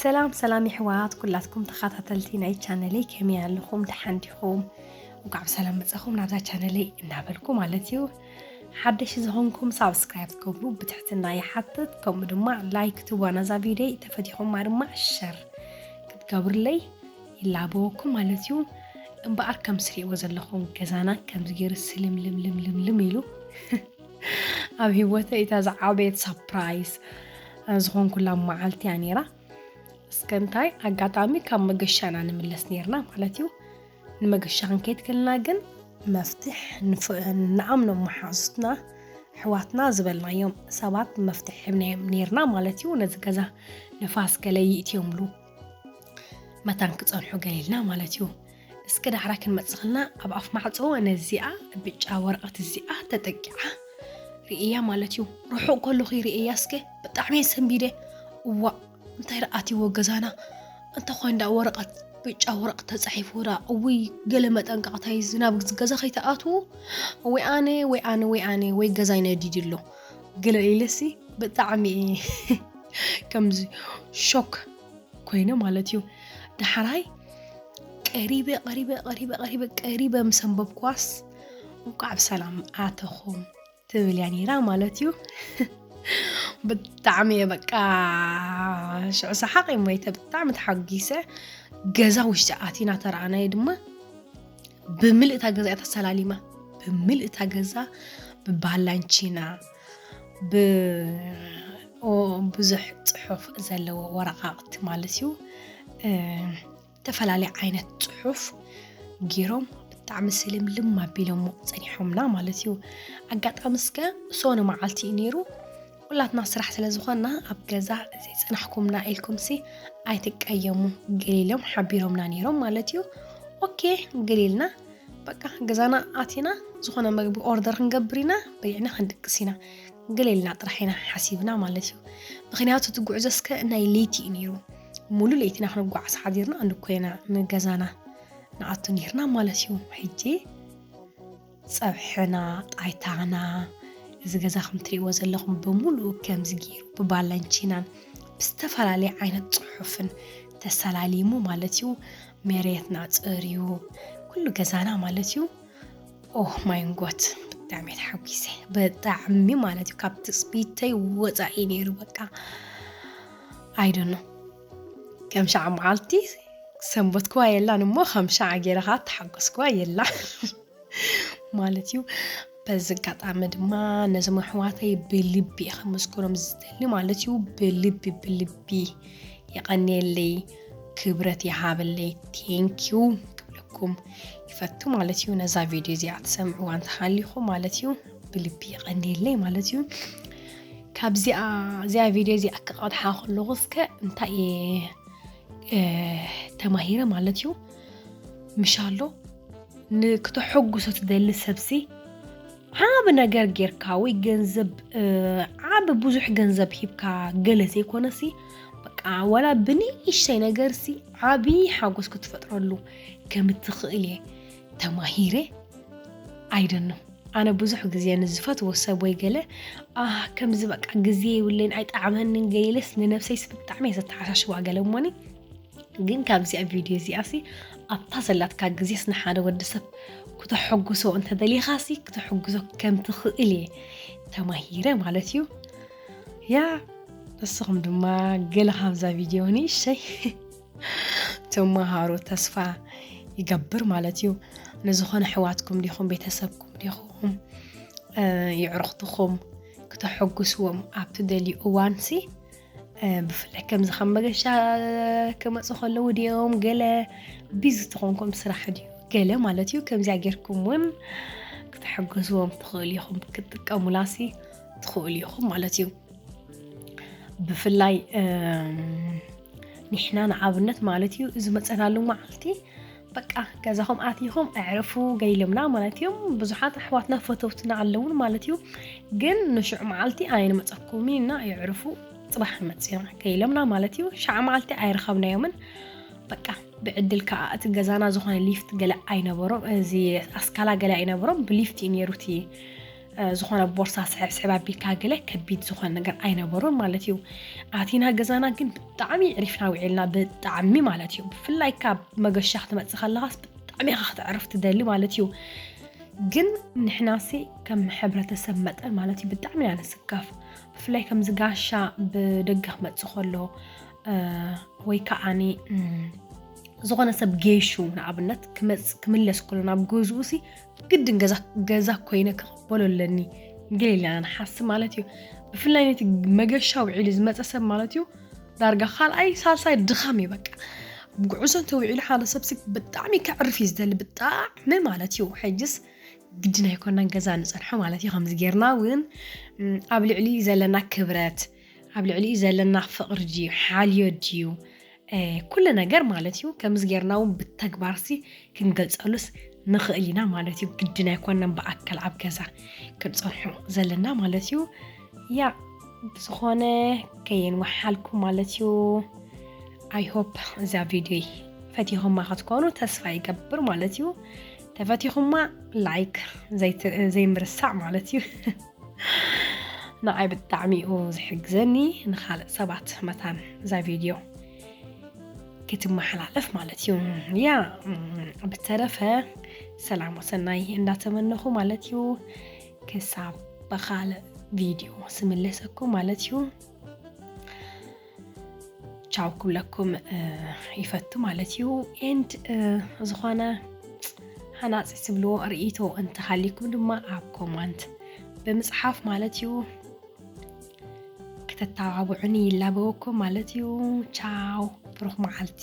ሰላም ሰላም የሕዋት ኩላትኩም ተኸታተልቲ ናይ ቻነለይ፣ ከመይ ኣለኹም? ደሓን ዲኹም? እንኳዕ ብሰላም መጻኹም ናብዛ ቻነለይ እናበልኩ ማለት እዩ። ሓደሽ ዝኾንኩም ሳብስክራይብ ትገብሩ ብትሕትና ይሓትት። ከምኡ ድማ ላይክ ትዋ ነዛ ቪድዮ፣ ተፈቲኹማ ድማ ሸር ክትገብርለይ ይላበወኩም ማለት እዩ። እምበኣር ከም ትሪእዎ ዘለኹም ገዛና ከምዚ ገይሩ ስልምልምልምልምልም ኢሉ ኣብ ህይወተይ እታ ዝዓበየት ሳፕራይዝ ዝኾንኩላ መዓልቲ እያ ነይራ። እስከ እንታይ ኣጋጣሚ ካብ መገሻና ንምለስ ነይርና ማለት እዩ። ንመገሻ ክንከይድ ከለና ግን መፍትሕ ንፍ-፣ ንኣምኖም መሓዙትና ኣሕዋትና ዝበልናዮም ሰባት መፍትሕ ሂብናዮም ነይርና ማለት እዩ። ነዚ ገዛ ንፋስ ገለ ይእትዮምሉ መታን ክጸንሑ ገለ ኢልና ማለት እዩ። እስከ ዳሕራ ክንመጽእ ከለና ኣብ ኣፍ ማዕጾ ነዚኣ ብጫ ወረቐት እዚኣ ተጠቂዓ ርእያ ማለት እዩ። ርሑቕ ከለኹ ርእያ እስከ ብጣዕሚ እየ ሰንቢደ። እዋእ እንታይ ደኣ ኣትይዎ ገዛና? እንታይ ኮይን ደኣ ወረቐት ብጫ ወረቐት ተጻሒፉ ደኣ? እውይ ገለ መጠንቀቕታ እዩ ዝናብ ገዛ ከይትኣትዉ። ወይ ኣነ ወይ ኣነ ወይ ኣነ ወይ ገዛይ ነዲዱ ኣሎ ገለ ኢለሲ ብጣዕሚ እየ ከምዚ ሾክ ኮይነ ማለት እዩ። ዳሕራይ ቀሪበ ቀሪበ ቀሪበ ቀሪበ ቀሪበ ምስ ኣንበብኳስ እንቋዕ ብሰላም ኣተኹም ትብል እያ ነይራ ማለት እዩ። ብጣዕሚ እየ በቃ ሽዑ ሰሓቕ እየ ሞይተ፣ ብጣዕሚ ተሓጒሰ። ገዛ ውሽጢ ኣቲና ተረኣናዮ ድማ ብምልእታ ገዛ እያ ተሰላሊማ። ብምልእታ ገዛ ብባላንቺና ብ-፣ ኦ-፣ ብዙሕ ጽሑፍ ዘለዎ ወረቓቕቲ ማለት እዩ። እ፣ ዝተፈላለየ ዓይነት ጽሑፍ ገይሮም ብጣዕሚ ስልምልም ኣቢሎሞ ጸኒሖምና ማለት እዩ። ኣጋጣሚ እስከ ሶኒ መዓልቲ እዩ ነይሩ። ኩላትና ስራሕ ስለ ዝኾንና ኣብ ገዛ ዘይጸናሕኩምና ኢልኩምሲ ኣይትቀየሙ፣ ገሊሎም ሓቢሮምና ነይሮም ማለት እዩ። ኦኬ ገሊልና በቃ ገዛና ኣቲና ዝኾነ መግቢ ኦርደር ክንገብር ኢና፣ በሊዕና ክንድቅስ ኢና፣ ገሊልና ጥራሕ ኢና ሓሲብና ማለት እዩ። ምኽንያቱ እቲ ጉዕዞ እስከ ናይ ለይቲ እዩ ነይሩ። ሙሉ ለይትና ክንጓዓዝ ሓዲርና እንድኮ ኢና ንገዛና ንኣቱ ነይርና ማለት እዩ። ሕጂ ጸብሕና፣ ጣይታና፣ እዚ ገዛ ከም ትሪእዎ ዘለኹም ብምሉኡ ከምዚ ገይሩ ብባላንቺናን ብዝተፈላለየ ዓይነት ጽሑፍን ተሰላሊሙ ማለት እዩ። መሬትና ጸርዩ፣ ኩሉ ገዛና ማለት እዩ። ኦ ማይ ጎድ፣ ብጣዕሚ እየ ተሓጒሰ። ብጣዕሚ ማለት እዩ። ካብ ትጽቢተይ ወጻኢ ነይሩ በቃ። I don't know። ከም ሻዕ መዓልቲ ሰንበትኩዋ የላን እሞ ከም ሻዕ ገይረ ኸዓ ተሓጎስኩዋ የላ ማለት እዩ። በዚ ኣጋጣሚ ድማ ነዞም ኣሕዋተይ ብልቢ እየ ከመስግኖም ዝደሊ ማለት እዩ። ብልቢ፣ ብልቢ የቐንየለይ፣ ክብረት ይሃበለይ፣ ቴንኪዩ ክብለኩም ይፈቱ ማለት እዩ። ነዛ ቪድዮ እዚኣ ትሰምዕዋ እንተሃሊኹም ማለት እዩ፣ ብልቢ የቐንየለይ ማለት እዩ። ካብዚኣ፣ እዚኣ ቪድዮ እዚኣ ክቐድሓ ከለኹ እስከ እንታይ እየ፣ እ፣ ተማሂረ ማለት እዩ። ምሻሎ ንክተሐጉሶ ትደሊ ሰብሲ ዓቢ ነገር ጌርካ ወይ ገንዘብ፣ እ፣ ዓቢ ብዙሕ ገንዘብ ሂብካ ገለ ዘይኮነሲ፣ በቃ ዋላ ብንእሽተይ ነገርሲ ዓቢ ሓጎስ ክትፈጥረሉ ከም እትኽእል እየ ተማሂረ። I don't know። ኣነ ብዙሕ ግዜ ንዝፈትዎ ሰብ ወይ ገለ፣ "ኣህ፣ ከምዚ በቃ ግዜ የብለይን፣ ኣይጠዓመንን" ገለ ኢለስ ንነብሰይስ ብጣዕሚ እየ ዘተሓሻሽዋ ገለ እሞኒ። ግን ካብዚኣ ቪድዮ እዚኣሲ ኣብታ ዘላትካ ግዜስ ንሓደ ወዲ ሰብ ክተሐጉሶ እንተደሊኻሲ ክተሐጉሶ ከም ትኽእል እየ ተማሂረ ማለት እዩ። ያ፣ ንስኹም ድማ ገለ ካብዛ ቪድዮ ንእሽተይ ተመሃሩ ተስፋ ይገብር ማለት እዩ። ንዝኾነ ኣሕዋትኩም ዲኹም፣ ቤተሰብኩም ዲኹም፣ እ፣ የዕሩኽትኹም ክተሐጉስዎም ኣብ ትደልዩ እዋንሲ፣ እ፣ ብፍላይ ከምዚ ካብ መገሻ ክመጹ ከለዉ ድዮም ገለ ቢዚ ተኾንኩም ስራሕ ድዩ ገለ ማለት እዩ። ከምዚኣ ጌርኩም እውን ክተሐጉስዎም ትኽእሉ ኢኹም፣ ክትጥቀሙላሲ ትኽእሉ ኢኹም ማለት እዩ። ብፍላይ፣ እም፣ ንሕና ንኣብነት ማለት እዩ፣ እዚ መጸናሉ መዓልቲ በቃ ገዛኹም ኣቲኹም ኣዕርፉ ገሊሎምና ማለት እዮም። ብዙሓት ኣሕዋትና ፈተውትና ኣለውን ማለት እዩ። ግን ንሽዑ መዓልቲ ኣይንመጸኩምን ኢና፣ የዕርፉ ጽባሕ ንመጽእ ኢና ገሊሎምና ማለት እዩ። ሻዕ መዓልቲ ኣይረኸብናዮምን። በቃ ብዕድል ከኣ እቲ ገዛና ዝኾነ ሊፍት ገለ ኣይነበሮም፣ እዚ ኣስካላ ገለ ኣይነበሮም፣ ብሊፍት እዩ ነይሩ እቲ፣ ዝኾነ ቦርሳ ስሕብ ስሕብ ኣቢልካ ገለ ከቢድ ዝኾነ ነገር ኣይነበሮን ማለት እዩ። ኣቲና ገዛና ግን ብጣዕሚ ዕሪፍና ውዒልና፣ ብጣዕሚ ማለት እዩ። ብፍላይ ካብ መገሻ ክትመጽእ ከለኻስ ብጣዕሚ ኢኻ ክትዕርፍ ትደሊ ማለት እዩ። ግን ንሕናሲ ከም ሕብረተሰብ መጠን ማለት እዩ ብጣዕሚ ኢና ንስከፍ። ብፍላይ ከምዚ ጋሻ ብደገ ክመጽእ ከሎ ወይ ከዓኒ ዝኾነ ሰብ ጌሹ ንኣብነት ክመጽ ክምለስ ከሎ ናብ ገዝኡ ሲ ግድን ገዛ ኮይነ ክቕበሎ ኣለኒ ገለ ኢልና ንሓስብ ማለት እዩ። ብፍላይ ነቲ መገሻ ውዒሉ ዝመጸ ሰብ ማለት እዩ ዳርጋ ካልኣይ ሳልሳይ ድኻም እዩ በቃ። ጉዕዞ እንተውዒሉ ሓደ ሰብ ሲ ብጣዕሚ ከዕርፍ እዩ ዝደሊ ብጣዕሚ ማለት እዩ። ሕጅስ ግድን ኣይኮናን ገዛ ንጸንሖ ማለት እዩ። ከምዚ ጌርና እውን ኣብ ልዕሊ ዘለና ክብረት ኣብ ልዕሊ ዘለና ፍቕሪ ድዩ ሓልዮ ድዩ ኩሉ ነገር ማለት እዩ። ከምዚ ጌርና እውን ብተግባርሲ ክንገልጸሉስ ንኽእል ኢና ማለት እዩ። ግድን ኣይኮነን ብኣካል ኣብ ገዛ ክንጸንሖ ዘለና ማለት እዩ። ያ ብዝኾነ ከየንወሓልኩ ማለት እዩ። I hope እዛ ቪድዮ ፈቲኹማ ክትኮኑ ተስፋ ይገብር ማለት እዩ። ተፈቲኹማ ላይክ ዘይምርሳዕ ማለት እዩ። ንዓይ ብጣዕሚ እዩ ዝሕግዘኒ ንኻልእ ሰባት መታን እዛ ቪድዮ ክትመሓላለፍ ማለት እዩ። ያ ብተረፈ ሰላም ወሰናይ እንዳተመነኹ ማለት እዩ። ክሳብ ብኻልእ ቪድዮ ስምለሰኩም ማለት እዩ። ቻው ክብለኩም ይፈቱ ማለት እዩ። ኤንድ ዝኾነ ሃናፂ ትብልዎ ርእይቶ እንተሃሊኩም ድማ ኣብ ኮማንት ብምፅሓፍ ማለት እዩ ክተተባብዑኒ ይላበወኩም ማለት እዩ። ቻው፣ ብሩኽ መዓልቲ።